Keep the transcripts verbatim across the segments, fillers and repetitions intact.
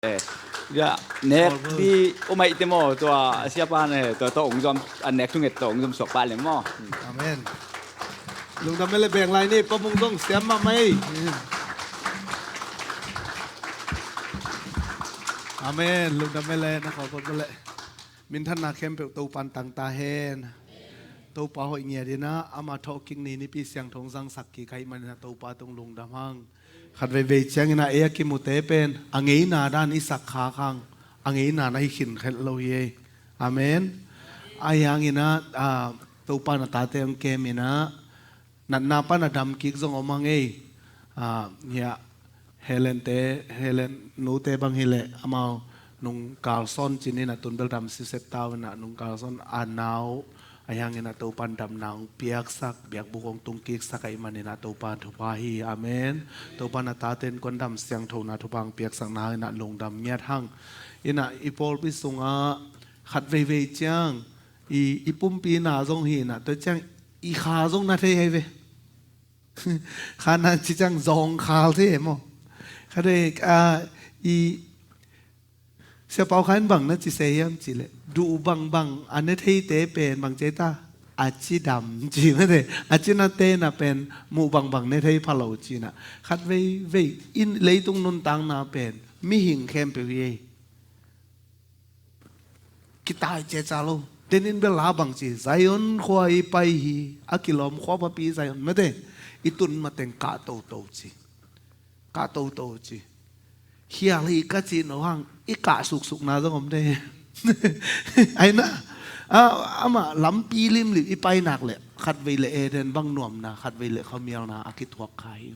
Eh, ya, nek di umai te mo, tua siapa ne, tua to ung zom, a nek tunget to ung zom suak pa le mo. Amen. Lungdam mele beng lai ni, Pa Mung zong siam mahmah ei. Amen. Lungdam mele, na khol khol mele. Minthanna khempeuh Topan tang ta hen. Topa hoih ngiat in ah, ama thawhkik ni nipi siangtho zangsak kik ahih manin ah Topa tung lungdam hang. Khat veivei ciangin ah ei a kimute pen a ngeina dan i sak khak hang, a ngeina na hi khin khet lo hi ei. Amen. Ahi hangin ah, ah, Topa na tate hong kem in ah, natna pan a dam kik zong om hang ei. Ah, hiah Helen te, Helen nute bang hileh amau nung Carlson cin in ah tun bel dam siset tau in ah nung Carlson a nau, ahi hangin ah Topan damna hong piaksak, biakbuk hong tung kiksak ahih manin ah Topa thupha hi. Amen. Topan a taten kuan dam siangthona thupha hong piaksakna in ah lungdam ngiat hang. In ah i pawlpi sungah khat veivei ciang i, i pumpi na zong hi in ah, tua ciang i kha zong na thei hai ve. Kha na ci ciang zawng khal thei hai maw. Khat vei, ah, i Sia Pau Khan bang na ci se hiam cih leh, duh bangbang a ne theite pen bang ci ta, a cidam ci mate, a cinate na pen muh bangbang ne thei pha lo ci na. Khat veivei in leitung nuntakna pen mihing khempeuh hi ei. Kitai ceca lo. Denin bel la bang ci, Zion khua i pai hi, a kilawm khua papi Zion mate, i tun mateng kah toto ci. Kah toto ci. Hial hi ka ci no hang, i kah suksukna zong om de. Aina, a, ama lampi limlim i pai nak leh, khat vei leh Eden bang nuamna, khat vei leh khuamialna a kithuak kha hi.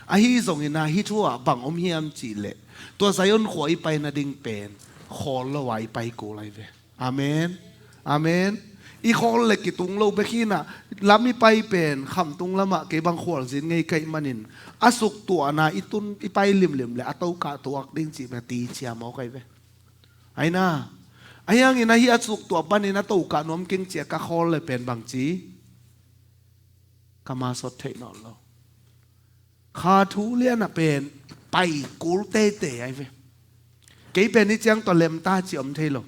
Ahi zongin ah hih thu ah bang om hiam cih leh, tua Zion khua i pai nading pen khawl lo a i pai kul lai ve. Amen. Amen. I khawl le kitung lo bek hi na, lam i pai pen khamtung lamah kei bang khualzin ngei ka hih manin, a suktuahna i tun i pai limlim le a tokah tuak ding cih pen ti cia mawk ahi ve. Aina, ahi hangin ahi a suktuah panin a tokah nuam keng cia ka khawl le pen bang ci, ka masot theih nawn lo. Kha thu lian a pen pai kul teitei ahi ve. Kei pen i ciang tua lemta ci om thei lo.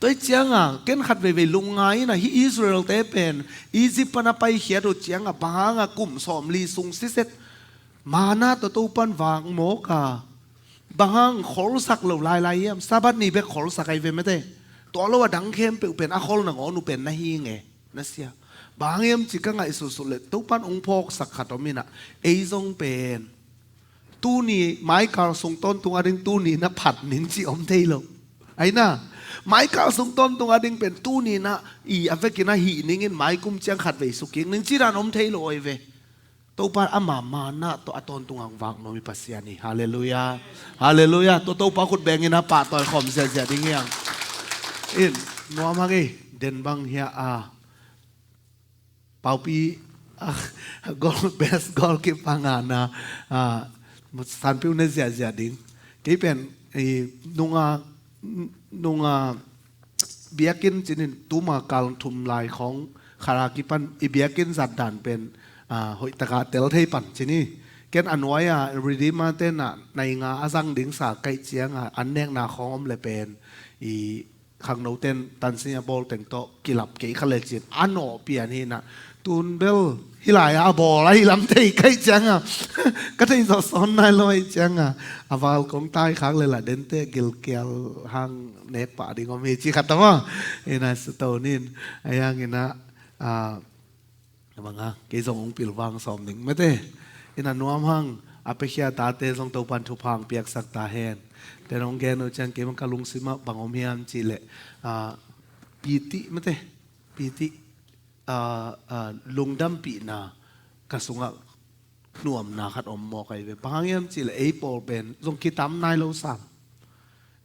Tua i cianga ken khat veivei lungngai in a, hih Israel-te pen Egypt pana paikhiat uh cianga bang hanga kum sawmli sung siset manna tawh Topan vak mawk a, bang hang kholsak lo lailai hiam? Sabbath ni bek kholsak ahi ve mate. Tua lo a dang khempeuh pen a khol nangawn uh pen na hi nge, na sia. Bang hang hiam ci ka ngaihsutsut leh Topan ong phawksak khat om in a, ei zong pen tuni maikal sung tawntung a ding tuni na phat ning ci om thei lo. Aina, maikal sung tawntung a ding pen tuni na i a vekin a hih ning in maikum ciang khat vei sukik ning ci dan om thei lo ahi ve. Topa ama manna tawh a tawntung ang vak nuam i Pasian hi. Halleluiah. Halleluiah. Tua Topa khut bengin a pahtawi khawm ziahziah ding hiang. In, nuam hang ei, den bang hiah a Paupi, ah, goal, best goalkeeper ngahna, ah, sanpiu ne ziahziah ding. Kei pen, i, nunga, nunga, biakinn cinin tuma kal thum lai khawng kharaki pan i biakinn zat dan pen, ah, hoih taka tel thei pan cini. Ken a nuai a Redeemer te na nai nga a zang ding sa kaih cianga an nekna khawng om le pen i khangno ten tansin a bawl teng tawh kilap kei kha le cin a nawh pian hi na. Tun bel hi lai a bawl a hi lam thei kaih cianga ka thei zawh sawn nai lo ahi cianga a val kong tai khak le la dente gilkial hang nek pah ding om hi ci khat tama. Ina satonin a yang ina, a, banga kei zong ong pilvang sawm ding mate. Ina nuam hang a pekhia tate zong Topan thupha ang piaksak ta hen. Ten ong gen uh ciang kei bang ka lungsimah bang om hiam cih leh, a, piti mate, piti, a, a, lungdampihna ka sungah nuamna khat om mawk ahi ve. Bang hang hiam cih leh ei pawl pen zong kitam nai lo sam.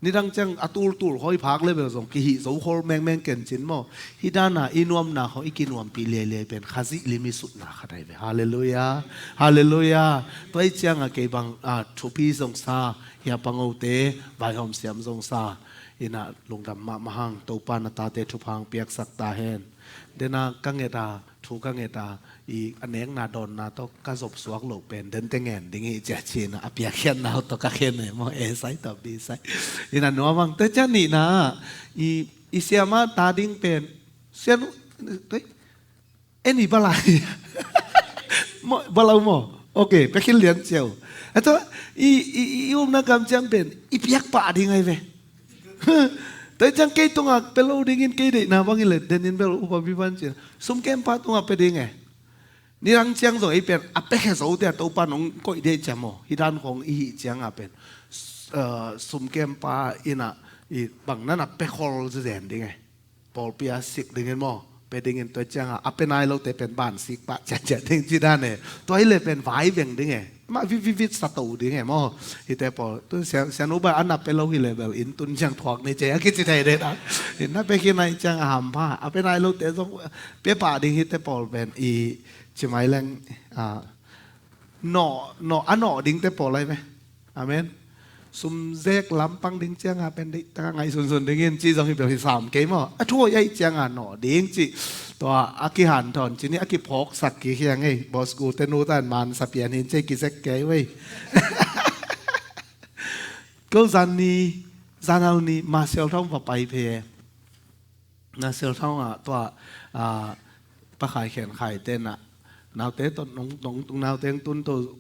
Nidang ciang a tultul hawi phak le bel zong kihih zo khol mengmeng ken cin maw. Hi dana i nuamna khawng i kinuampih liailiai pen Khazih lim i sutna khat ahi ve. Halleluiah. Halleluiah. Tua i cianga kei bang, a, thupi zong sa, hia pangote vaihawm siam zong sa. Inah lungdam mahmah hang, Topa na tate thupha hong piaksak ta hen. Dena ka nget a, thu ka nget a, i a nekna dawnna tawh ka zop suak loh pen dente ngen ding hi cia cinah a piakkhiatna uh tawh ka khen e maw, A side tawh B side. Inah nuam hang, tua ciang nihna ah i, i siama ta ding pen sian uh, eni balai. Balai maw? Ok, pia khin lian ciau. Ato i, i, i umna gam ciang pen i piak pah ding ai ve. Tua ciang kei tungah pia lo dingin kei deihna bangin le denin bel upa biban cian sum kempa tungah pia ding e. Nidang ciang zong ei pen a pia khe zo tia Topa nong koih dei ciam maw? Hi dan khong i hih cianga pen sum kempa inah i bang nana pia khol zen ding e. Pawlpi a sik dingin maw, pia dingin tua cianga a pia nai lote pen ban sik pah ciatciat ding ci dan e. Tua hi le pen vai veng ding e. Mah vivivit sa to ding e maw? Hite pawl tu sian, sian uba a na pia lo hi le bel inn tun ciang thuak ni cia a kici thei dei dan. Inn na pia khin nai ciang a hampha, a pia nai lote zong pia pah ding hite pawl pen i ci mai leng a nawh, nawh, a nawh dingte pawl ai ve. Amen. Sumzek lampang ding cianga pen deih taka ngaihsunsun dingin ci zong hi bel hi sam kei maw? A thuai ai cianga nawh ding ci. Tua a kihanthawn ci ni a kiphawksak kik hiang ei. Bosku te nu tan man sapian hin ci kizek kei vei. Ko zan ni, zanal ni Marcel thong va pai phe. Marcel thong ah tua a pakhai khen khai tenah naute tawh nong, nong, naute tun to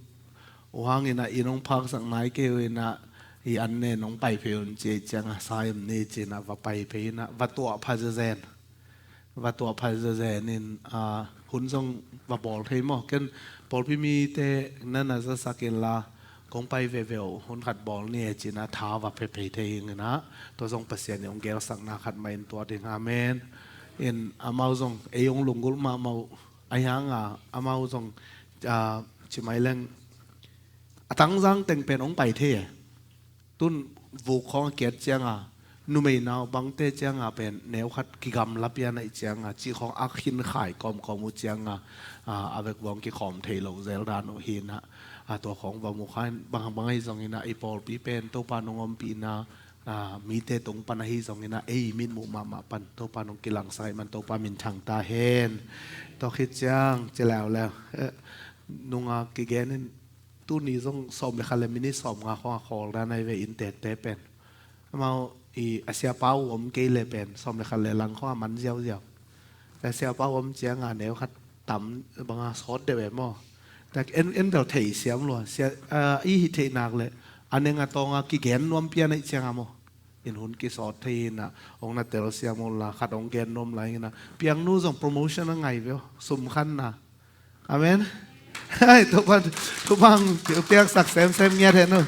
uh hangin ah i nong phaksak nai kei uh inah i an ne nong pai phei un ci ei cianga saim ni cinah va pai phei inah va tuah pha zezen. Va tuah pha zezen in a hun zong va bawl thei maw? Ken pawlpi mite nana zasak inla kong pai veve uh hun khat bawl ni e cinah tha va phe phei thei inginah tua zong Pasian i hong gelsakna khat mah in tua ding. Amen. In amau zong ei hong lunggulh mahmah uh. Ahi hanga amau zong ci mai leng a tangzang teng pen hong pai thei e. Tun vuk khawng a kiat cianga numei nau bangte cianga pen neu khat kigamla pian aih cianga cih khawng a khin khai kawmkawm uh cianga a vekvawng kikhawm thei lo zel dan uh hinah a tua khawng va mu khain bang bang ahi zonginah i pawlpi pen Topa nong ompihna mite tung pan ahi zonginah ei mitmuh mahmah pan Topa nong kilangsak aih man Topa minthang ta hen. Tua khit ciang ci leuleu nunga kigenin tuni zong sawm le khat le minit sawm nga khawng a khawl dan ai ve in tette pen. Amau i a siapa uh om kei le pen sawm le khat le lang khawng a man ziauziau. A siapa uh om cianga neu khat tam banga sawt deuh e maw? Tak en, en bel thei siam lua sia, i hi theih nak le a neng a tawnga kigen nuam pian aih cianga maw? In hun kisawt thei hinah hong na tel siam unla khat hong gen nuam lai hinah piangnu zong promotion a ngai veu sum khanna. Amen. Hai Topa, Topa hong piaksak semsem ngiat hen uh.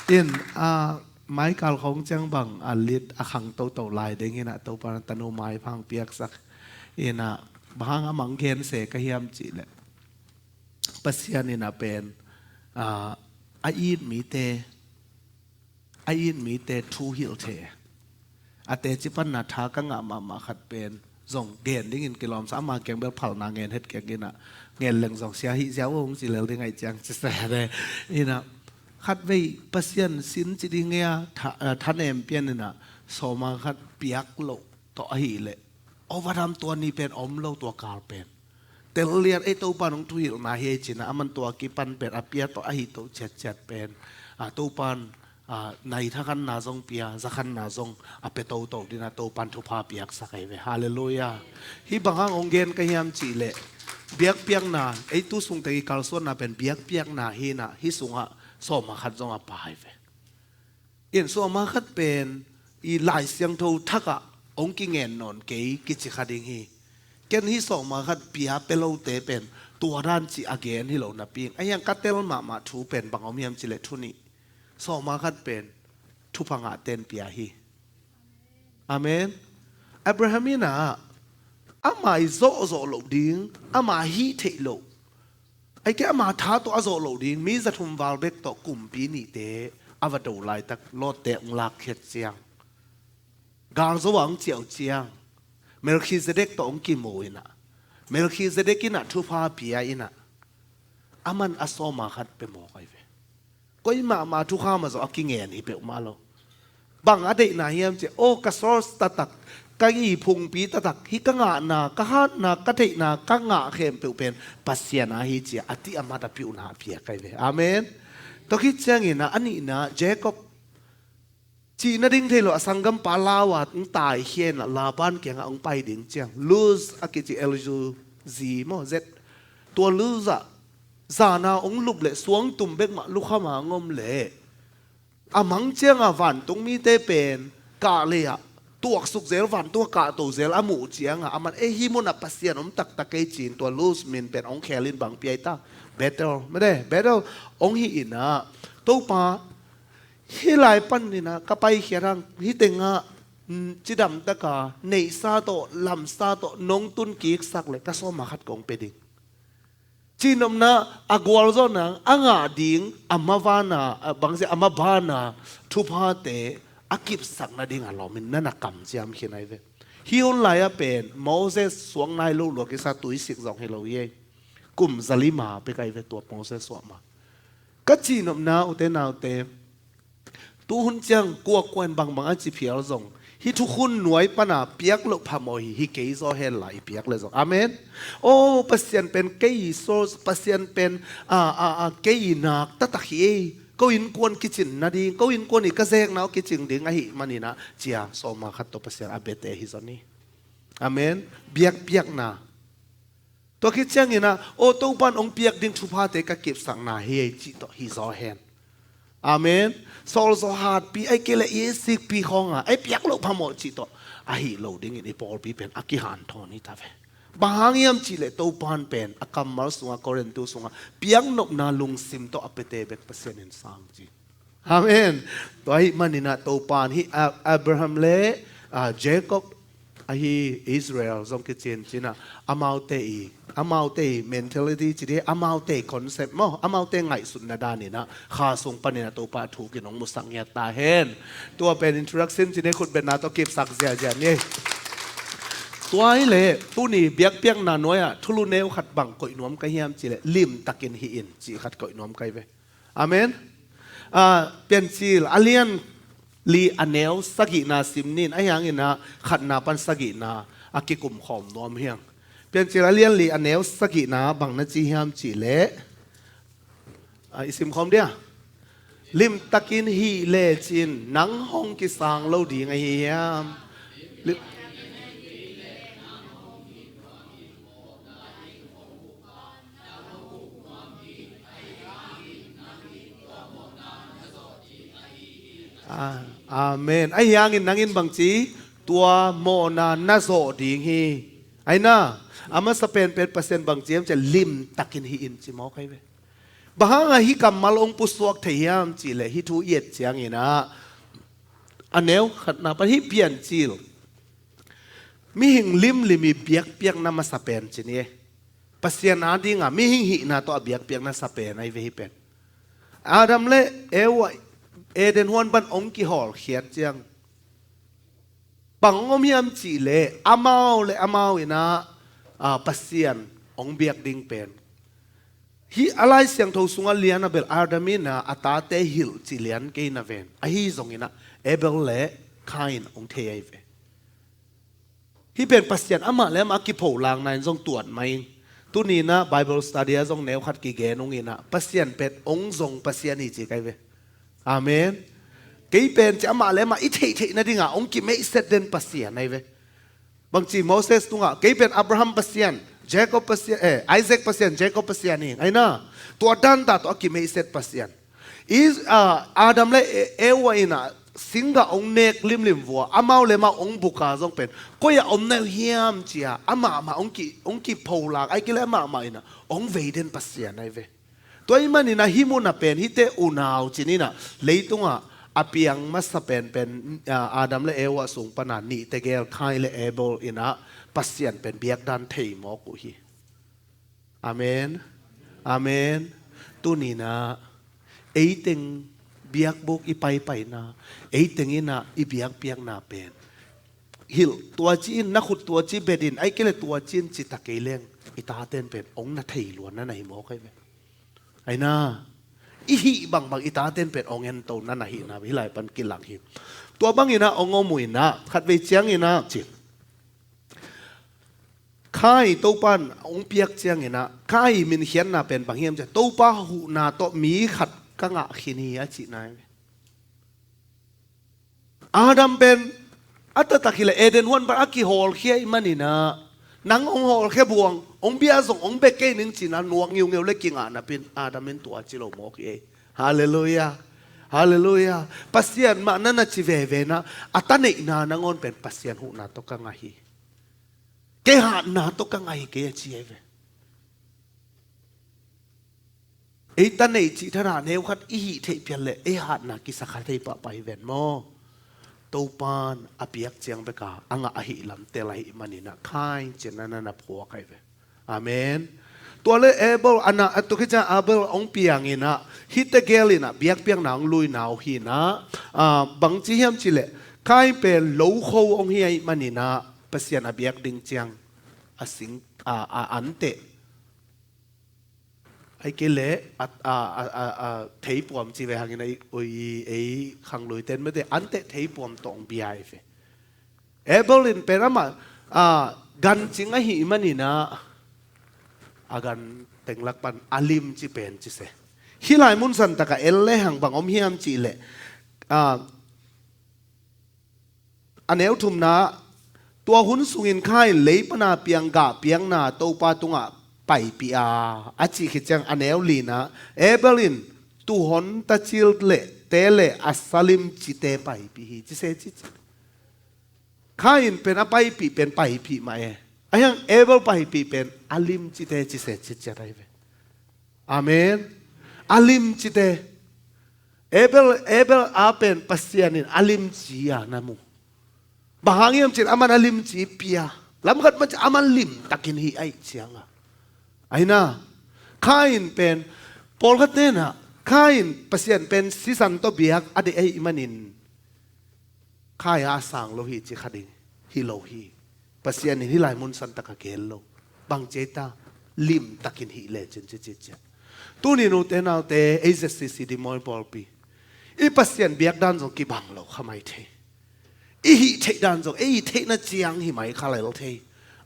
In a maikal khawng ciang bang a lit a khang toto lai ding hinah Topa tanu maiphang piaksak. Inah bang hang a mang gen se ka hiam cih leh Pasian inah pen a it mite a it mite thu hilh thei. A teci panna tha ka ngah mahmah khat pen zong gen dingin kilawmsa ama kiang bel phalna ngen het kiang inah ngen leng zong sia hih ziau hong ci lel ding aih ciang ci sede. Inah khat vei Pasian sin ci ding ngeia thanem pian inah sawma khat piak loh tawh ahileh ovadam tua ni pen om lo tua kal pen. Tel lian ei Topan hong thuhilhna hi ei cinah a man tua kipan pen a pia tawh ahi to ciatciat pen a Topan a nai thakhanna zong pia zakhanna zong a pia toto dinah Topan thupha piaksak ahi ve. Halleluiah. Hih bang hang hong gen ka hiam cihleh biakpiakna ei tu sungteng i kalsuanna pen biakpiakna hinah hih sungah sawma khat zong a pa ahi ve. In sawma khat pen i Lai Siangtho thakah hong kingen nawn kei kici kha ding hi. Ken hih sawma khat pia pia lote pen tua dan cih a gen hi lo napi in a hiang ka tel mahmah thu pen bang om hiam cileh thu nih. Sawma khat pen thupha ngahten pia hi. Amen. Abraham inah ama i zawhzawh loh ding ama hih theih loh Aike ama tha tawh a zawh loh ding mi zathum val bek tawh kumpi nihte a va do laitak Lotte hong lakkhiat ciang galzo a hong ciah uh ciang Melkhizedek tawh hong kimu inah Melkhizedek inah thupha pia inah a man a sawma khat pia mawk ahi ve. Koi mahmah thukham ah zawh a kingen hi peuhmah lo. Bang a deihna hiam ci a, aw, ka source taktak, ka i phungpi taktak, hih ka ngahna, ka hatna, ka theihna, ka ngah khempeuh pen Pasian a hi ci a, a tih a mat a piuhna a piak ahi ve. Amen. Tua khit ciangin ah, a nihna, Jacob cih nading thei lo a sanggampa lau a hong taikhia in ah Laban kiangah hong pai ding ciang, Luz a kici, L U Z maw, Z. Tua Luz ah zan a hong lup leh suangtum bek mah lukham a hong om leh, a mang ciangah vantungmite pen kah lei ah tuaksuk zel, vantungah kahto zel a muh ciangah, aman, "Ei, hih munah Pasian om taktak ei," ci-in tua Luz min pen hong khel in bang pia i ta? Bethel. Mede, Bethel hong hih in ah, "Topa, hih lai panin ah ka paikhiat hang, hih tengah, mm, cidamtaka neihsa tawh, lamsa tawh nong tun kiksak leh ka sawma khat kong pia ding." Cihnopna a gualzawhna a ngah ding, a maban a, a bangzia, a maban a thuphate a kipsak nading a lawm in na na kamciam khin ahi ve. Hih hun lai-ah pen Moses suak nai lo lua kisa, tuisik zong hi lo hi ei. Kum zalima pek ahi ve tua Moses suahma. Ka cihnopna, ute naute, tuhun ciang kuakua in bangbang a ci phial zong, hih thukhun nuai pana piak loh phamawh hi, hi kei zaw hen la i piak leh zong. Amen. Aw, Pasian pen kei i source, Pasian pen, a, a, a, kei i nak taktak hi ei. Ko innkuan kicin nading, ko innkuan i ka zekna uh kicing ding ahih manin ah, ci a sawma khat tawh Pasian a biate hi zaw ni. Amen. Biakpiakna. Tua khit ciangin ah, aw, Topa in hong piak ding thuphate ka kipsakna hi ei, cih tawh hi zaw hen. Amen. Sawlzaw hatpi, ahih kei leh i sikpi khawng a, ei, piak loh phamawh cih tawh ahi lo dingin i pawlpi pen a kihanthawn hi ta ve. Bang hang hiam cih leh Topa in pen a kammal sungah, Korintu sungah, piaknopna lungsim tawh a piate bek Pasian in sang ci. Amen. Tua ahih manin ah Topa in hih A-, Abraham le, a, Jacob, ahi Israel zong kicincin ah, amaute i, amaute i mentality ci dih, amaute i concept maw, amaute ngaihsutna danin ah, Kha sung panin ah Topa thu kin hong musak ngiat ta hen. Tua pen introduction ci dih, khutbetna tawh kipsak ziazia ni. Tua hi leh, tuni biakpiakna nuai-ah thulu neu khat bang koih nuam ka hiam cih leh, limtakin hih in cih khat koih nuam ka hi ve. Amen. Ah, Piancil a lian li a neu sagihna sim nin, ahi hangin ah khatna pan sagihna a kikum khawm nuam hi hang. Piancil a lian li a neu sagihna bang na ci hiam cih leh, ah, i sim khawm dia. Limtakin hih lecin nang hong kisang lo ding ahi hiam? Lim- Ah, amen. Ahi hangin nangin bangci, tua mawhna na zawh ding hi. Ahi na, a masa penpen Pasian bangci hiam cih leh limtakin hih in ci mawk ahi ve. Bang hangah hih kammal hong pusuak thei hiam cih leh hih thu i et ciangin ah, a neu khatna pan hih Piancil, mihing limlim i biakpiakna masa pen ci ni e. Pasian adingah mihing hihna tawh a biakpiakna sa pen ahi ve hih pen. Adam le Eva Eden huan pan hong kihawlkhiat ciang, bang hong om hiam cih leh amau le amau in ah, ah, Pasian hong biak ding pen. Hih a Lai Siangtho sungah lian a bel Adam in ah a tate hilh cih lian kei na ven. Ahi zongin ah Abel le Kain hong thei ahi ve. Hih pen Pasian amah le amah a kipholakna in zong tuat mah ing. Tuni in ah Bible study ah zong neu khat kigen ung in ah, Pasian pen hong zong Pasian hi ci ka hi ve. Amen. Kei pen ci amah le amah i theihtheih nadingah hong kimeihset den Pasian ahi ve. Bangci Moses tungah, kei pen Abraham Pasian, Jacob Pasian, eh, Isaac Pasian, Jacob Pasian hi, ahi na. Tua danta tawh a kimeihset Pasian. I, ah, Adam le E-, Eva in ah singgah hong nek limlim vua, amau le amau hong buka zong pen, koi ah om na uh hiam ci a, amahmah hong ki, hong kipholak, ahih kei leh amahmah in ah hong vei den Pasian ahi ve. Tua ahih manin ah hih mun ah pen, hihte unau ci ni in ah, leitungah a piang masa penpen, ah, Adam le Eva sung pan a nihte gel Kain le Abel in ah Pasian pen biakdan thei mawk uh hi. Amen. Amen. Tuni in ah, eiteng biakbuk i paipaina, eiteng in ah i biakpiakna pen, hilh tuaci in, na khut tuaci bet in, ahih kei leh tuaci in ci ta kei leng, i taten pen hong na thei lua na na hi mawk ahi ve. Ahi na, I hih bangbang i taten pen hong ento na na hihna hih lai pan kilang hi. Tua bangin ah hong om uh in ah, khatvei ciangin ah ci, Khain Topan hong piak ciangin ah, Khain minkhiatna pen bang hiam ciah, Topa huhna tawh mi khat ka ngah khin hi a cihna hi. Adam pen a taktak hileh Eden huan pan a kihawlkhia ih manin ah, nang hong hawlkhia buang, hong bia zong hong bia kei ning cihna nuak ngiungeu le kingah napi-in Adam in tua ci lo mawk hi ei. Halleluiah. Halleluiah. Pasian mah na na ci veve in ah, a ta neihna nangawn pen Pasian huhna tawh ka ngah hi. Kei hatna tawh ka ngah hi kei a ci ahi ve. Ei ta neih cih thadah neu khat i hih theih phial leh ei hatna kisa kha thei pahpah hi ven maw? Topan a piak ciang beka a ngah ahih lam tel ahih manin ah Khain cihna na na phuak ahi ve. Amen. Tua le Abel a na, a tua khit ciang Abel hong piangin ah, hihte gel in ah biakpiakna hong luina uh hi in ah, ah, bangci hiam cihleh Khain pen lokho hong hi ahih manin ah Pasian a biak ding ciang a sing, a, a anteh, ahih kei leh a, a, a, a, a theipuam ci ve hangin a i, ui, ei khangluite in mete anteh theipuam tawh hong bia hi ve. Abel in pen amah, a, gancing ahih manin ah a gan teng lak pan a limci pen ci se. Hih lai mun santak ah en lehang bang om hiam cihleh, a, a neu thumna, tua hun sungin Khain lei pana piang gah piakna Topa tungah paipih a, a cih khit ciang a neu lina, Abel in tuuhon tacil leh te leh a sa limcite paipih hi ci se ci ci. Khain pen a paipih pen paipih mah e. Ahi hang Abel paipih pen a limcite ci se ci ciat ahi ve. Amen. A limcite. Abel, Abel a pen Pasian in a limci a na mu. Bang hang hiam cih leh aman a limci pia. Lamkhat mah ci aman limtakin hih ahih ciang a. Ahi na. Khain pen, pawlkhat in ah, Khain Pasian pen sisan tawh biak a deih ahih manin Khain a sang lo hi ci kha ding hi lo hi. Pasian in hih lai mun santak ah gel lo. Bang ci ei ta, limtakin hih lecin ci ci ciat. Tuni nute naute, ei Z C C D Mawi pawlpi, i Pasian biak dan zong kibang lo kha mai thei. I hih theih dan zong ei hih theihna ciang hi mai kha lel thei.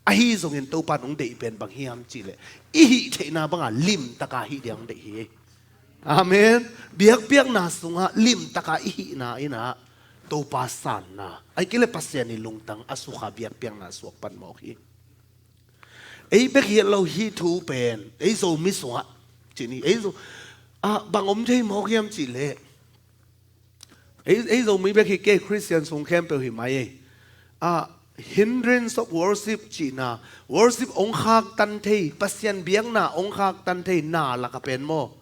Ahi zongin Topa in hong deih pen bang hiam cihleh, i hih theihna banga limtaka hih ding hong deih hi. Amen. Biakpiakna sungah limtaka i hihna in ah Topa sanna, ahih kei leh Pasian i lungtang a sukha biakpiakna suak pan mawk hi. Ei bek hi lo hih thu pen ei Zomi sungah cih ni, ei Zo, ah, bang om thei mawk hiam cihleh, ei, ei Zomi bek hi kei, Khristian sung khempeuh hi mai ei. Ah, hindrance of worship cihna, worship hong khaktan thei, Pasian biakna hong khaktan thei na lak ah pen maw,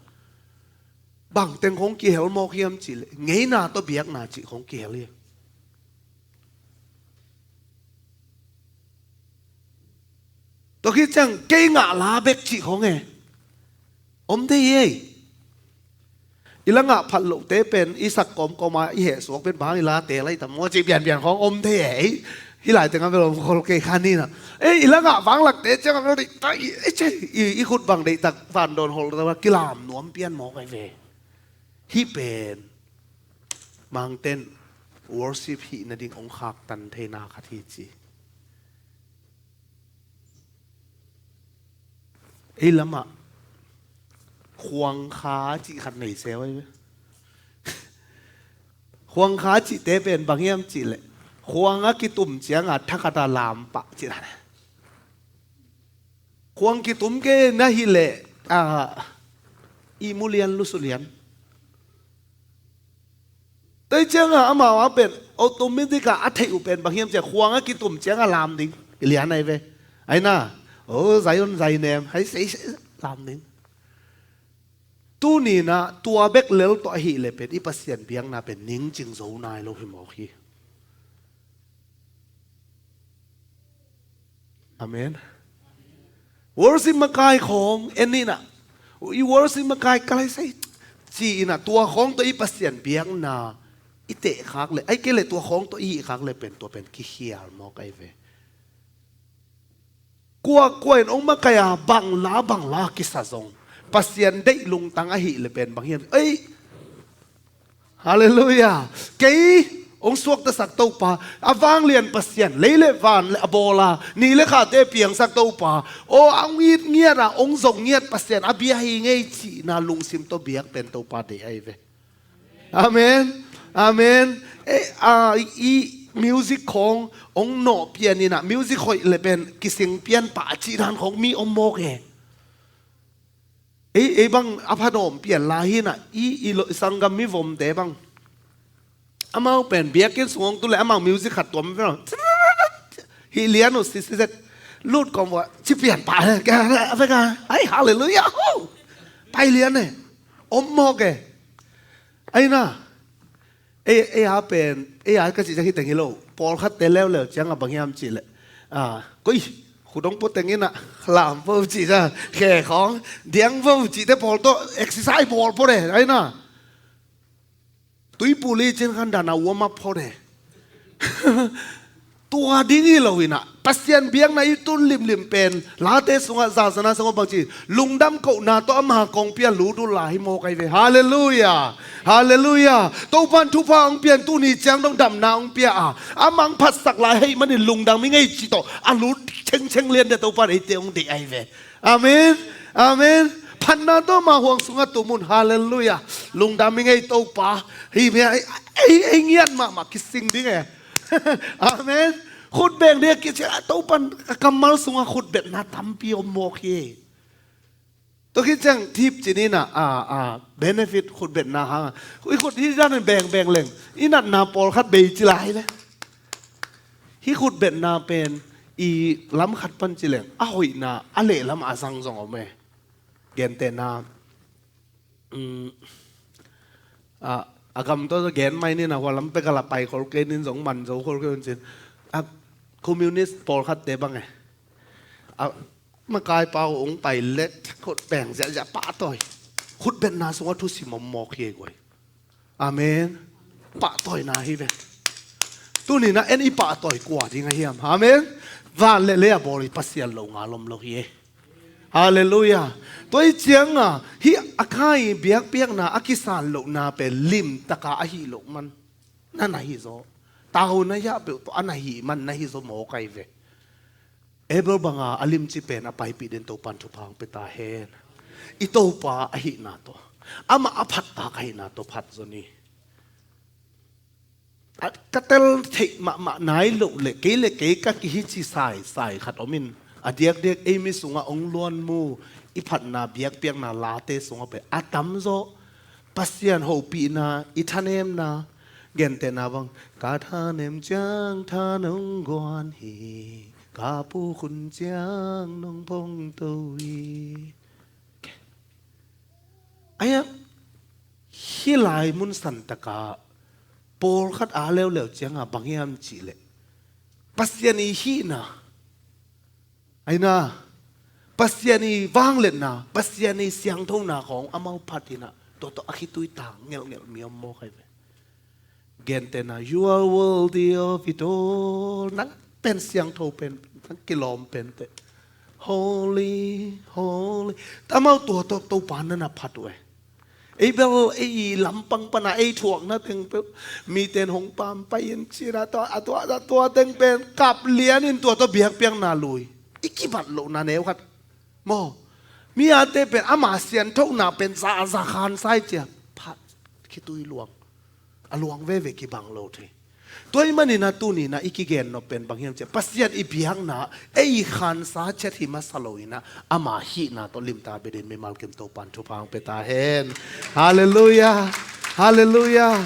bangteng hong kihel mawk hiam cihleh, ngeina tawh biakna cih hong kihel hi. Tua khit ciang kei ngah la bek cih khong e. Om thei ei. I la ngah phat lohte pen i sak kawmkawm a i heh suak pen bang i la te lai tam maw cih pianpian khong om thei ei. Hih lai tengah bel om khol kei kha ni na. Ei, i la ngah vanglakte ciangah bel deih ta i, i, i khut bang deihtak vandawn holh ta kilam nuam pian mawk ahi ve. Hih pen Mangten worship hih nading hong khaktan theina khat hi ci. Ei lamah khuangkha cih khat nei se oi. Khuangkha cihte pen bang hiam cihleh, khuang a kitum cianga thakhat a lam pah cih dan. Khuang kitum kei na hileh, ah, ihmu lian lusu lian. Tua cianga amau a pen automatic a a theih uh pen bang hiam ciah, khuang a kitum cianga lam ding. I lian ahi ve. Ahi na, o Zion zainem hai sei sei lam ding. Tuni na tua bek lel tawh ahih leh pen i Pasian biakna pen ningcing zo nai lo hi mawk hi. Amen. Worship makai khawng en ni na, i worship makai ka lai sai ci-in a tua khawng tawh i Pasian biakna i tehkhak leh, ahih kei leh tua khawng tawh i hihkhak leh pen tua pen kikhial mawk ahi ve. Kuakua in hong makai a bangla bangla kisa zong, Pasian deih lungtang ahih leh pen bang hiam? Ei, halleluiah. Kei hong suaktasak Topa, a vanglian Pasian, lei le van a bawl a, ni le khate piangsak Topa, aw, a hong it ngiat a, hong zong ngiat Pasian a bia hi ngei cihna lungsim tawh biak pen Topa deih ahi ve. Amen. Amen. Eh, ah, i music khawng hong nawh pian in ah, music hoih le pen kising pian pah cih dan khawng mi om mawk e. Ei, ei bang a phanawm pian lai hi in ah, i, i lo-, i sanggam mi vomte bang. Amau pen biakinn sung hong tu le amau music khat tuam ve. Hih lian uh si si zet. Lut kawm vua ci pian pah le. Ka, ka, ka, ai, halleluiah. Hu. Pai lian e. Om mawk e. Ai na. Ei, ei a pen, ei a ka cih ciang hi teng hi lo. Pawlkhatte leuleu ciang a bang hiam cih leh, ah, koi, khut hong pua teng in ah, lam vo cih ciang, khe khawng, diang vo cihte pawl tawh, exercise bawl phot e, ai na. Tuipuli cin khan dan a warm up phot e. Tua ding hi lo in ah, Pasian biakna i tun limlim pen, Late sungah, zazana sungah bang ci, lungdam kohna tawh ama kongpi a lut uh lai hi mawk ahi ve. Halleluiah. Halleluiah. Topan thupha hong pian, tuni ciang dong damna hong pia a, amah hong phatsak lai ahih manin lungdam i ngei cih tawh a lut chengcheng lian de, Topan eite hong deih ahi ve. Amen. Amen. Phatna tawh mah huang sungah tum un. Halleluiah. Lungdam i ngei Topa. Hi mia, ei, ei, ei ngiat mahmah kising ding e. Amen. Khut beng ding a kici a, Topan a kammal sungah khut betna tampi om mawk hi. Tua khit ciang thip cin in ah, a, a, benefit khut betna hang. I khut hi dan in beng, beng leng. I natna pawlkhat bei ci lai le. Hih khut betna pen i lam khat pan ci leng, a hoihna, a lehlam a zang zong om e. Gentehna, um, a, a gam tawh gen mai ni na, hua lam pek a la pai khol kei nin zong man zo khol kei un cin. A, communist pawlkhatte bang e. A, makai pau ong pai let khut beng ziahziah pahtawi. Khut betna sungah thusim om mawk hi e guai. Amen. Pahtawina hi ve. Tuni na en i pahtawi kua ding a hiam? Amen. Van le lei a bawl i Pasian lo ngal om lo hi e. Halleluiah. Tua i cianga hih a khai biakpiakna a kisan lohna pen limtaka ahi loh man na na hi zaw. Tauna hiah peuh tawh a na hi man na hi zaw mawk ahi ve. Abel banga a limci pen a paipih den Topan thupha hong pia ta hen. I Topa ahihna tawh, amah a phattak ahihna tawh phat zaw ni. A, ka tel theih mahmah nai loh le kei le kei ka kihici saisai khat om in, a diakdiak ei mi sungah hong luan mu, i phatna biakpiakna Late sungah pen a tamzaw Pasian hopihna, i thanemna, gentehna bang, ka thanem ciang tha nong guan hi, ka pukhun ciang nong pongto hi. Aia, hih lai mun santaka pawlkhat a leuleu cianga bang hiam cihleh, Pasian i hihna, aina, Pasian i vangliatna, Pasian i siangthona khawng amau phatinah tua tawh a khitui tang ngelhngelh mi om mawk ahi ve. Gentehna, you are worthy of it all. Nang pen siangtho pen, nang kilawm pen teh. Holy, holy. Tamau tua tawh Topa nana phat uh e. Ei bel ei lampang pana ei thuakna teng peuh miten hong pampai in cina tua, a tua, a tua teng pen kap lianin tua tawh biakpiakna lui. I kibat lohna neu khat maw? Mi ate pen ama sianthona pen za, za khansai cia phat khitui luang. A luang veve kibang lo thei. Tua i manina tunina i kigen nop pen bang hiam cia, Pasian i biakna ei khansa ciat hi masa loina ama hihna tawh limta bedin mimal kim Topan thupha hong pia ta hen. Halleluiah. Halleluiah.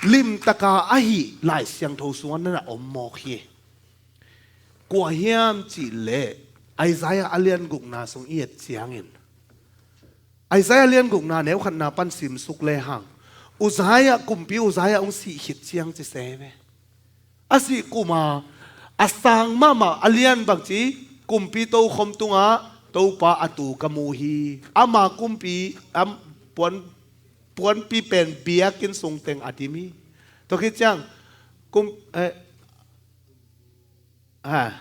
Limtaka ahi Lai Siangtho sungah nana om mawk hi. Kua hiam cihleh Isaiah a lian gukna sung i et ciangin, Isaiah lian gukna neu khatna pan simsuk lehang, Uzziah, kumpi Uzziah hong sih khit ciang ci se ve. A sih kuma a sang mahmah a lian bang ci, kumpi tokhom tungah Topa a tu ka mu hi. Ama kumpi, am, puan, puanpi pen biakinn sung teng a dim hi. Tua khit ciang kum, eh, ha,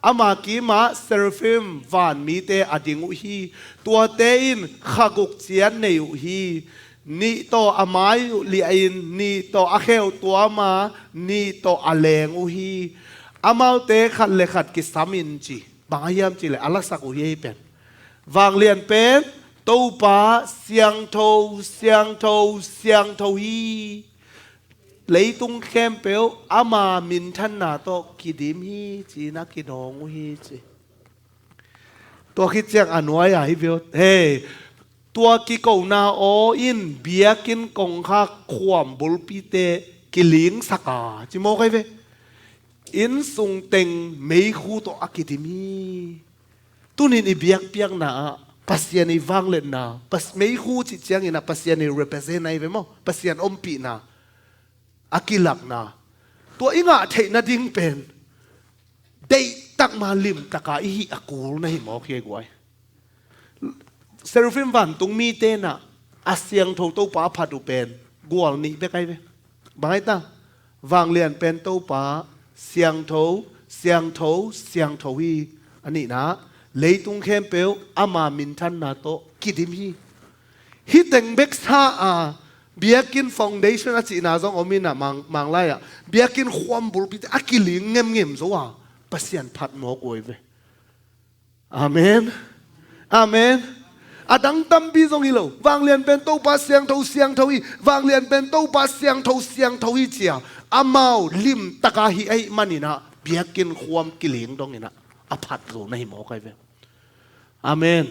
Ama kimah seraphim vanmite a ding uh hi. Tuate in kha guk ciat nei uh hi. Nih tawh a mai uh liahin, nih tawh a kheu tuam a, nih tawh a leng uh hi. Amaute khat le khat kisam in ci. Bang a hiam cih leh a lasak uh hi ei pen. Vanglian pen Topa siangtho, siangtho, siangtho hi. Leitung khempeuh ama minthanna tawh kidim hi, ci-in a kidawng uh hi ci. Tua khit ciang a nuai-ah hi ve aw. Hei, tua kikona aw in biakinn kongkhak khuam bulpite kilingsak a, ci mawk ahi ve. Innsung teng meikhu tawh a kidim hi. Tunin i biakpiakna ah Pasian i vangliatna, pas-, meikhu cih ciangin ah Pasian i represent ahi ve maw, Pasian ompihna a kilakna, tua i ngah theih nading pen deihtak ma limtaka i hih a kul na hi mawk hi ei guai. Seraphim vantung mite in ah a siangtho Topa a phat uh pen gual nih bek ahi ve. Bang ahi ta? Vanglian pen Topa siangtho, siangtho, siangtho hi. A nihna, leitung khempeuh ama minthanna tawh kidim hi. Hih teng bek sa a, biakinn foundation a cihna zong om in ah, Mang, Manglai ah biakinn khuam bulpite a kiling ngemngem zo a, Pasian phat mawk uh ahi ve. Amen. Amen. A dang tampi zong hi lo. Vanglian pen Topa siangtho, siangtho hi. Vanglian pen Topa siangtho, siangtho hi ci a, amau limtaka hih ahih manin ah biakinn khuam kiling dongin ah a phat zo na hi mawk ahi ve. Amen.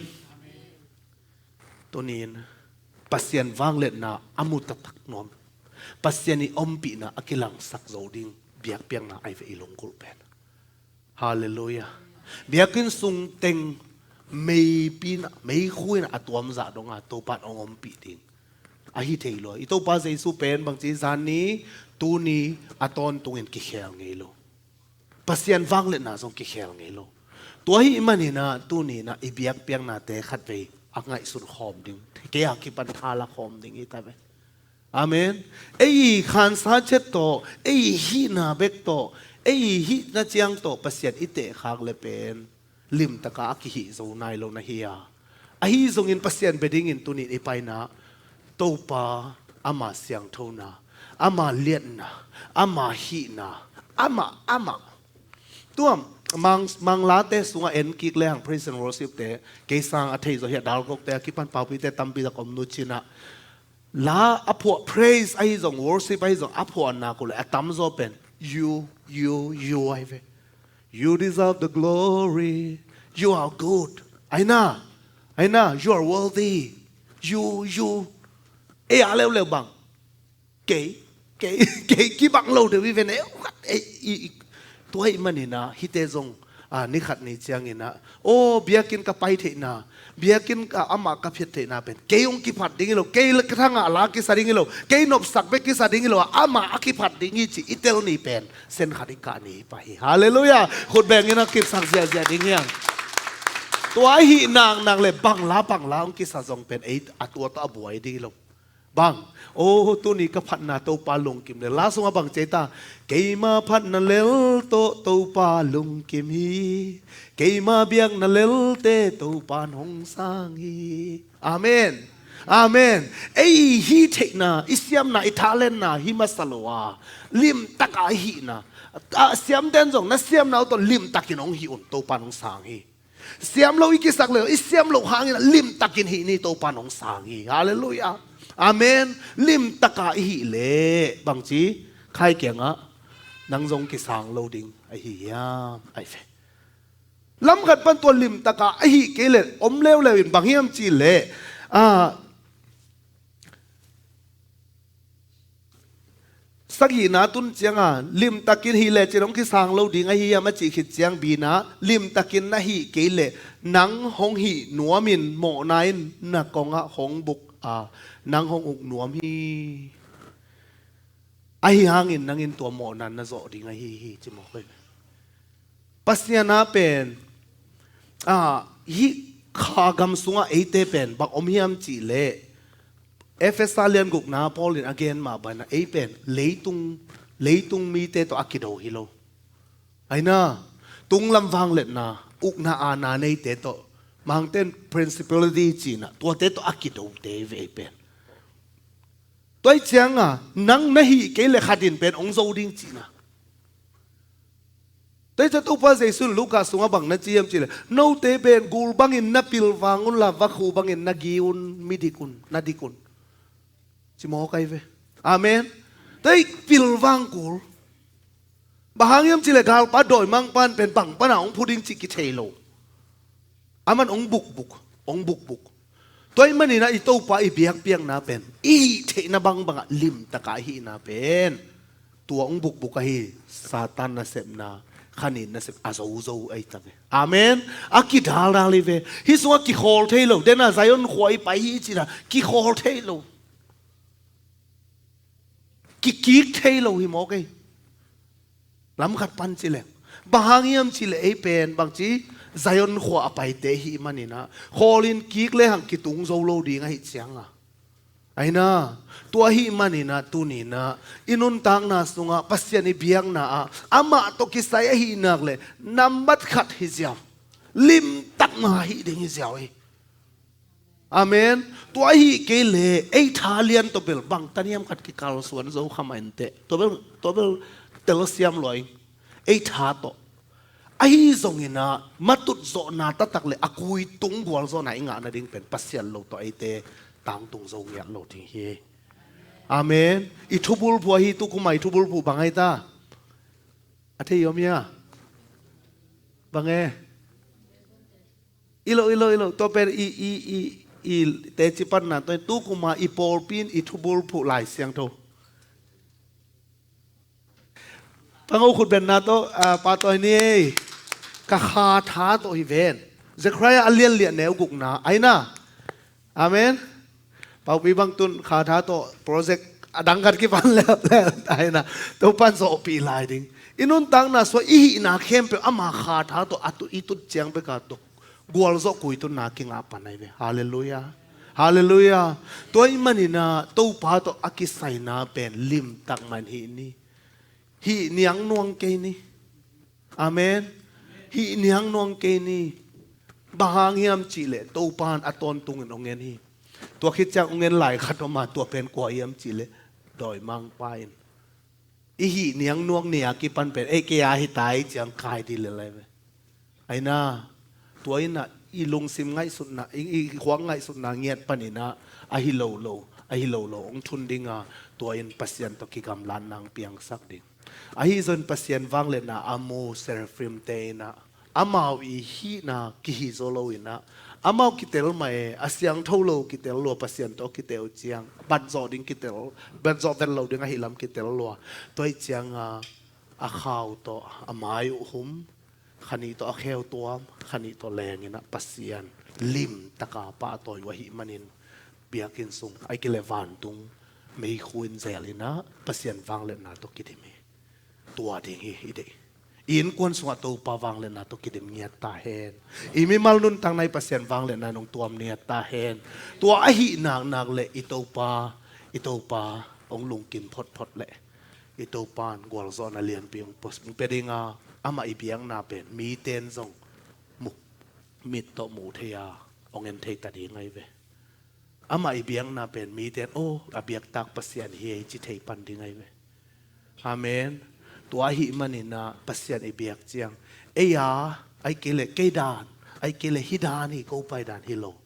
Tunin Pasian vangliatna a mu taktak nuam, Pasian i ompihna a kilangsak zo ding biakpiakna ahi ve i lunggulh pen. Halleluiah. Biakinn sung teng meipi in ah, meikhu in ah a tuamzah dong a Topa in hong ompih ding ahi thei lo. I Topa Jesu pen bangci, zan ni, tuni, a tawntungin kikhel ngei lo. Pasian vangliatna zong kikhel ngei lo. Tua ahih manin ah tuni in ah i biakpiaknate khatvei a ngaihsun khawm ding, kei a kipan tha la khawm ding hi ta ve. Amen. Ei i khansa ciat tawh, ei i hihna bek tawh, ei i hihna ciang tawh Pasian i tehkhak le pen limtaka a kihih zo nai lo na hi a. Ahi zongin Pasian bia dingin tunin i paina, Topa ama siangthona, ama liatna, ama hihna, ama, ama. Tuam, Mang, Manglate sungah en kik le hang praise and worship te, kei sang a thei zo hi a, dalkokte a kipan paupite tampi tak om nu cinah. La a phuah, praise ahi zong, worship ahi zong, a phuahna kule a tamzaw pen you, you, you ahi ve. You deserve the glory. You are good. Aina, aina, you are worthy. You, you. Ei a leuleu bang. Kei, kei, kei kibang lo deuh i ven. Ei, ei, i, i, tua i manina, hite zong, a, ni khat ni ciangina, o, biakinn ka pai theihna, biakinn ka amah ka phiat theihna pen kei hong kiphat ding hi lo, kei ka thangah la kisa ding hi lo, kei nopsak bek kisa ding hi lo, amah a kiphat ding hi ci i tel ni pen sen khat i kah ni hi pah hi. Halleluiah. Khut bengin a kipsak ziahziah ding hiang. Tua ahi naknak le bang la bang la hong kisa zong pen ei a tua tawh a buai ding hi lo. Bang, o, tuni ka phatna Topa lungkim le, la sungah bang ci ei ta? Keima phatna lel tawh Topa lungkim hi. Keima biakna lelte Topa in hong sang hi. Amen. Amen. Ei i hih theihna, i siamna, i thalenna hi masa lo a, limtaka i hihna. A siamten zong na siamna uh tawh limtakin hong hih un, Topa in hong sang hi. Siam lo i kisak le, i siam lo hangin limtakin hih ni, Topa in hong sang hi. Halleluiah. Amen. Limtaka i hih leh bangci, Khai kiangah nang zong kisang lo ding ahi hiam? Ahi ve. Lam khat pan tua limtaka a hih kei leh om leuleu in bang hiam cih leh, a, sagihna tun cianga limtakin hih lecin hong kisang lo ding ahi hiam a cih khit ciang, bina, limtakin na hih kei leh nang hong hih nuamin mawhna in na kongah hong buk a, nang hong uk nuam hi. Ahi hangin nangin tua mawhna na zawh ding ahi hi, ci mawk hi. Pasian a pen, a, hih kha gam sungah eite pen bang om hiam cih leh, Efesa lian gukna Paul in a gen mah banah ei pen leitung, leitung mite tawh a kido hi lo. Aina, tunglam vangliatna, ukna aana neite tawh, Mangten principality cihna, tuate tawh a kidote ve ei pen. Tua ih cianga nang na hih kei le khatin pen hong zo ding cihna. Tua ih ciang Topa Jesu in Luka sungah bang na ci hiam cihleh, note pen gul bangin na pilvang unla vakhu bangin na gi un, midik un, na dik un. Ci mawk ai ve. Amen. Tua ih pilvang kul. Bang hang hiam cihleh galpa dawimangpa in pen bang pana hong phu ding cih kithei lo. Aman hong bukbuk, hong bukbuk. Tua ih maninah i Topa i biakpiakna pen i hih theihna bangbangah limtaka i hihna pen tua hong bukbuk ahi Satan nasepna, khanin nasep a zozo ahi ta ve. Amen. A kidaldal hi ve. Hih sungah kikhawl thei lo. Dena Zion khua i pai hi cina kikhawl thei lo. Kikik thei lo hi mawk ei. Lamkhat pan cileng. Bang hang hiam cileh ei pen bangci Zion khua a paite hih maninah khawlin kik lehang kitung zo lo ding ahi cianga. Aina, tua hih maninah tuninah i nuntakna sungah Pasian i biakna ah amah tawh kisai ahi nak le nambat khat hi ziau. Limtakna hih ding hi ziau ei. Amen. Tua ahi kei le ei tha lian tawh bel bang taniam khat kikalsuan zo kha mah inteh. Tua bel, tua bel telsiam lua ing. Ei tha tawh. Ahi zonginah matut zawhna taktak le a kuitung gualzawhna i ngah nading pen Pasian lo tawh eite tangtung zo ngiat lo ding hi. Amen. I thubulphu ahi, tukuma i thubulphu bang ahi ta? A thei om hia? Bang e? Ilo, ilo, ilo. Tua pen i, i, i, i teci panna tua tukuma i pawlpi in i thubulphu Lai Siangtho. Pango khutbenna tawh, ah, pahtawi ni ei. Ka kha tha tawh hi ven. Zechariah a lianliah neu gukna. Aina. Amen. Paupi bang tun kha tha tawh project a dang khat kipan leuleu. Aina. Topan zawhpih lai ding. I nuntakna sua i hihna khempeuh ama kha tha tawh a tu i tut ciang beka tawh gualzawh kuitunna kingah pan ahi ve. Halleluiah. Halleluiah. Tua ih maninah Topa tawh a kisaina pen limtak man hih ni. Hih niang nuang kei ni. Amen. Hih niang nuang kei ni. Bang hang hiam cihleh Topan a tawntungin hong en hi. Tua khit ciang hong en lai khat om a, tua pen kua hiam cihleh dawimangpa in. I hih niang nuang ni a kipan pen ei kei a hi ta i ciang kai dih lel lai ve. Aina, tua innah i lungsim ngaihsutna, i, i khuak ngaihsutna ngiat paninah ahi lo lo, ahi lo lo hong thun dinga, tua in Pasian tawh kigamlatna hong piangsak ding. Ahi zon Pasian vangliatna a mu Seraphim te innah amau i hihna kihi zaw lo innah amau kitel mah e, a siangtho lo kitel lua, Pasian tawh kitel ciang batzawh ding kitel, batzawh vet lo ding ahi lam kitel lua. Tua ih cianga a khau tawh a mai uh hum, khanih tawh a kheu tuam, khanih tawh lenginah Pasian limtaka pahtawi uh ahi manin biakinn sung ahi kei le vantung meikhu in zel innah Pasian vangliatna tawh kidim hi. Tua ding hi i deih. I innkuan sungah Topa vangliatna tawh kidim ngiat ta hen. I mimal nuntakna i Pasian vangliatna nong tuam ngiat ta hen. Tua ahi naknak le i Topa, i Topa hong lungkim photphot le i Topan gualzawhna lianpi hong pia dinga, amah i biakna pen miten zong muk mit tawh muh thei a hong en thei ta ding ahi ve. Amah i biakna pen miten, oh, a biaktak Pasian hi ei ci thei pan ding ahi ve. Amen. Tua ahi maninah Pasian i biak ciang ei a, ahi kei le kei dan, ahi kei le hi dan hi, ko pai dan hi lo.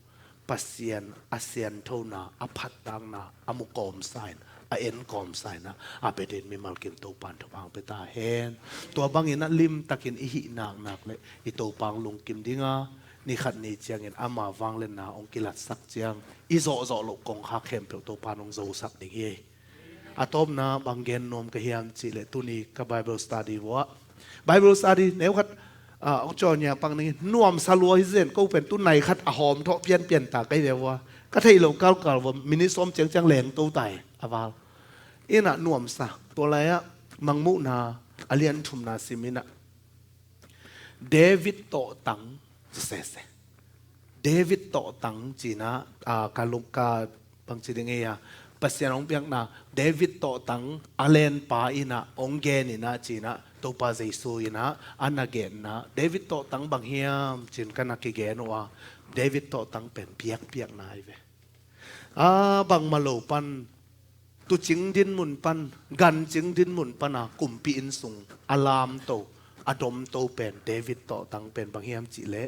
Pasian a sianthona, a phattakna a mu kawmsa in, a en kawmsa innah a biaden mimal kim Topan thupha hong pia ta hen. Tua banginah limtakin i hih naknak le i Topa hong lungkim dinga, ni khat ni ciangin ama vangliatna hong kilatsak ciang i zawhzawh loh kongkhak khempeuh Topan hong zosak ding hi. A tawpna bang gen nuam ka hiam cihleh tuni ka Bible study vuah. Bible study neu khat, ah, hong cawnia pak ning nuamsa lua hi zen ko pen tunai khat a hawm thawh pianpian ta kei ve vua. Ka theih loh kalkal vua minute sawm ciangciang leng to tai a val. Innah nuamsa. Tua lai-ah Mangmuhna a lian thumna sim innah David tawhtang ci sese. David tawhtang cinah, ah, ka lung ka bangci ding ei a, Pasian hong piakna, David tawhtang a lenpa in ah hong gen in ah ci-in ah, Topa Jesu in ah a na genna, David tawhtang bang hiam ci-in ka na kigen uh a, David tawhtang pen biakpiakna hi ve. A bangmah lo pan, tuucing dinmun pan, gancing dinmun pan a kumpi inn sung a lamto, a domto pen, David tawhtang pen bang hiam cih leh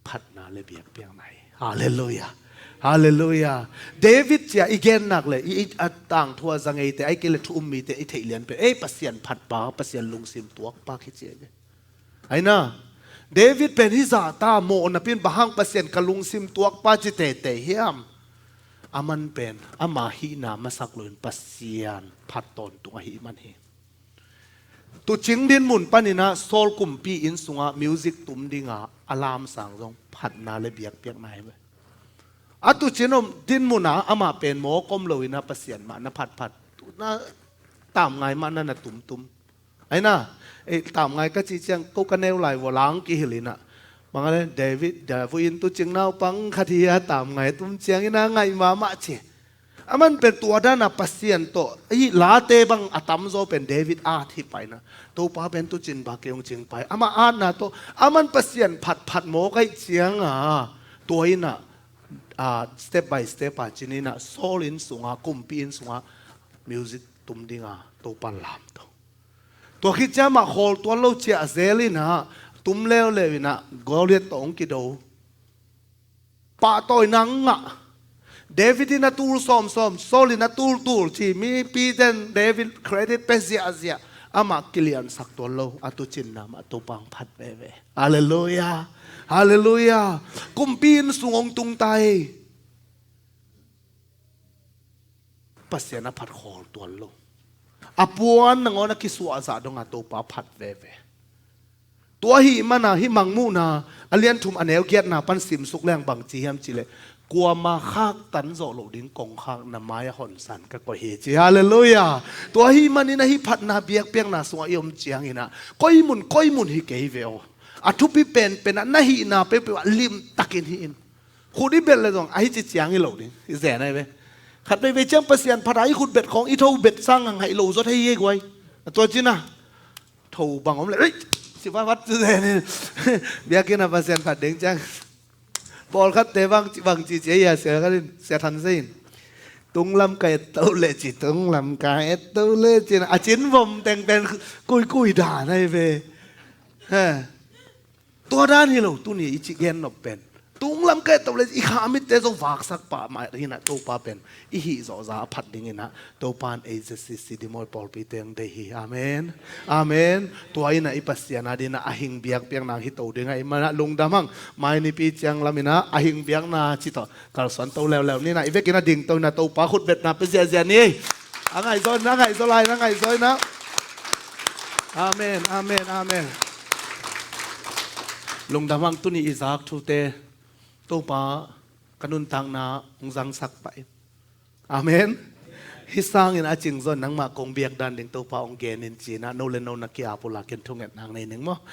phatna le biakpiakna hi. Halleluiah. Halleluiah. David cia i gen nak le i, i a tangthu a za ngeite, ahih kei le thu um mite i theih lian pen, ei, Pasian phatpa, Pasian lungsim tuakpa khi cia i ve. Aina, David pen hih zahta mawh napi-in bang hang Pasian ka lungsim tuakpa ci teitei hiam? Aman pen ama hihna masak loin Pasian phat tawntung ahih man hi. Tuucing dinmun panin ah Saul kumpi inn sungah music tum dinga a lamsang zong phatna le biakpiakna hi ve. A tuucing om dinmun ah amah pen mawk om loin ah Pasian mah na phatphat, na tamngai mah na na tumtum. Aina, ei, tamngai ka cih ciang ko ka neu lai vua lang kihilh in ah, bang a le, David, David in tuucing naupang khat hi a, tamngai tum ciangin a ngaih mahmah ci. Aman pen tua dana Pasian tawh, hih late bang a tamzaw pen David at hi pai na. Topa pen tuucing bang kei hong cing pai. Ama atna tawh, aman Pasian phatphat mawk ahih cianga, tua in ah, ah, step by step a cin in ah, Saul inn sunga, kumpi inn sunga, music tum dinga Topa lamto. Tua khit ciang mah khawl tuan lo ciah zel in ah, tum leuleu in ah, Goliath tawh hong kido. Pahtawina ngah. David in a tul sawmsawm, Saul in a tultul ci, mipite'n David credit pe ziahziah. Amah kiliansak tuan lo, a tuucinna mah Topa hong phat veve. Halleluiah. Halleluiah. Kumpi inn sung hong tung ta hi. Pasian a phat khawl tuan lo. A puan nangawn a kisuahzah donga Topa phat veve. Tua ahih mana hih Mangmuhna a lian thum a neu giatna pan simsuk leng bang ci hiam cih leh, kuamah khaktan zawh loh ding kongkhak na mai-ah honsan ka koih hi ci. Halleluiah. Tua ahih manin ahi phatna biakpiakna sungah i om ciangin ah, koi mun koi mun hi kei ve aw. A thupi penpen ah na hihna peuhpeuh ah limtakin hih in. Khut i belh le zong ahi ci ciang hi lo ding. I zen ahi ve. Khat veivei ciang Pasian phat a i khut bet khawng i tho bet sang a ngaih lo zaw thei hi guai. A tua cin a tho bang om le, ei, ci vatvat ci zen in. Biakinn a Pasian phat ding ciang, pawlkhatte bang ci, bang ci ci a, Sia khat in, Sia Than Zei in, tunglam ka et to le ci, tunglam ka et to le ci, a cin vom teng pen kuikui dan ahi ve. He. Tua dan hi lo, tuni i ci gen nop pen, tunglam ka et to le i kha mitte zong vaksak pah mah hi in ah, Topa pen i hih zawhza a phat dingin ah, Topa in ei Z C C Dingmual pawlpi teng deih hi. Amen. Amen. Tua in ah i Pasian a dingin ah a hing biakpiakna hi to ding ahih man ah lungdam hang. Mai nipi ciang lam in ah a hing biakna ci tawh kalsuan to leuleu ni in ah, i vekin a ding to in ah Topa khut betna pia ziahziah ni. A ngaihzaw in ah, a ngaihzaw lai in ah, a ngaihzaw in ah. Amen, amen, amen. Lungdam hang, tuni i zak thute Topa ka nuntakna hong zangsak pah in. Amen. Hih sangin a cing zong nangmah kong biak dan ding Topa hong gen in ci in ah, no le no na ki-ap uh la, ken thungetna nei ning maw.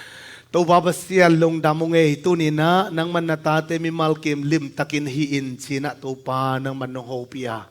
Topa Pasian lungdam ung ei, tuni in ah nangman na tate mimal kim limtakin hih in ci in ah, Topa nangman nong hopih a,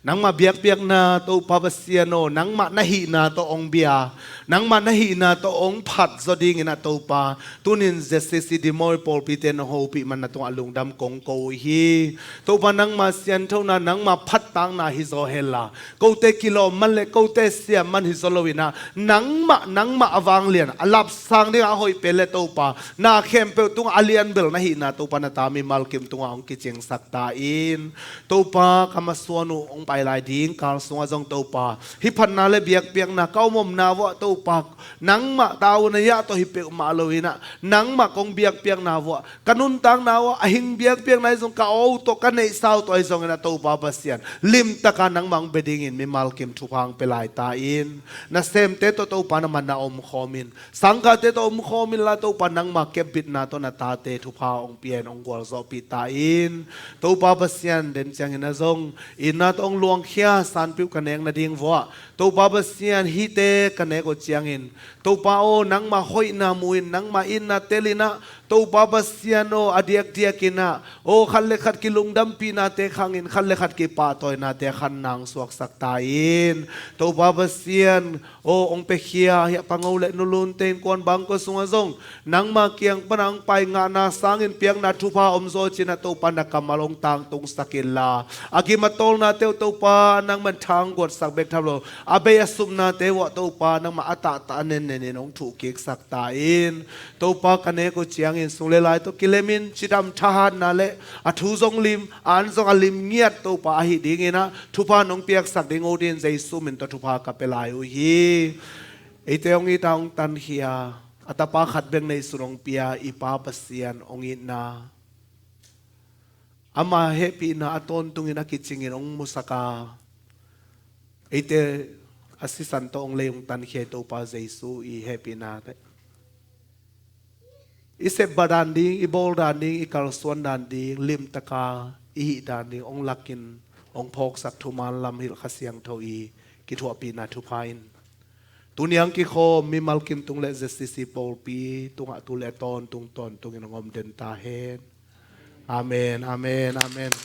nangmah biakpiakna Topa Pasian aw, nangmah na hihna tawh hong bia, nangmah na hihna tawh hong phat zaw dingin ah Topa, tunin Z C C Dingmual pawlpite nong hopih man na tungah lungdam kong ko uh hi. Topa nangmah sianthona, nangmah phattakna hi zaw hen la, kote kilawm man le kote siam man hi zaw lo in ah, nangmah, nangmah a vanglian, a lapsang dingah a hoih pen le Topa, na khempeuh tungah a lianbel na hihna Topa na ta mimal kim tungah hong kicingsak ta in. Topa ka masuan uh hong pai lai ding kal sungah zong Topa, hih phatna le biakpiakna ka om omna vuah Topa, nangmah ta uh na yah tawh hi peuhmah lo in ah, nangmah kong biakpiakna vuah, ka nuntakna uh ah a hing biakpiakna ahi zong, ka aw uh tawh, ka neihsa uh tawh ahi zongin ah Topa Pasian, limtaka nangmah hong bia dingin mimal kim thupha hong pia lai ta in. Nasemte tawh Topa nangmah na omkhawm in, sangkahte tawh omkhawm in la Topa, nangmah kepbitna tawh na tate thupha hong pia in hong gualzawhpih ta in. Topa Pasian, den ciangin ah zong itna tawh hong luangkhia sanpiuh ka nek nading vuah Topa Pasian hihte ka nek uh ciangin, Topa aw, nangmah hoihna mu-in, nangmah itna telin ah, Topa Pasian aw, a diakdiakin ah, aw, khat le khat kilungdampihnate khangin, khat le khat kipahtawinate khan nang suaksak ta in. Topa Pasian aw, hong piakhia hiah Pango le Nulunte innkuan bangkua sungah zong nangma kiang pana hong pai ngahna sangin piakna thupha om zaw cinah Topa na kammal hong tangtungsak inla, a gim a tawlnate uh Topa nangman thang guatsak bek tham lo, a bei a supnate uh ah Topa nangmah a tahtah a nennenin hong thuhkiksak ta in. Topa ka nek uh ciangin sung le lai tawh kilemin cidam thahatna le a thu zong lim, an zong a lim ngiat Topa ahi dinginah thupha nong piaksak ding uh din Jesu min tawh thupha ka pia lai uh hi. Eite hong it a hong tankhia, a tapa khat bek neihsun hong pia i Pa Pasian hong itna, ama hehpihna a tawntungin a kicingin hong musak a, eite a sisan tawh hong lei hong tankhia i Topa Jesu i hehpihna te i sepbah dan ding, i bawl dan ding, i kalsuan dan ding, limtaka i hih dan ding hong lakin hong phawksak thuman lam hilh Kha Siangtho i kithuahpihna thupha in tuniang kikhawm mimal kim tung le Z C C pawlpi tungah tu le tawntung tawntungin hong om den ta hen. Amen, amen, amen.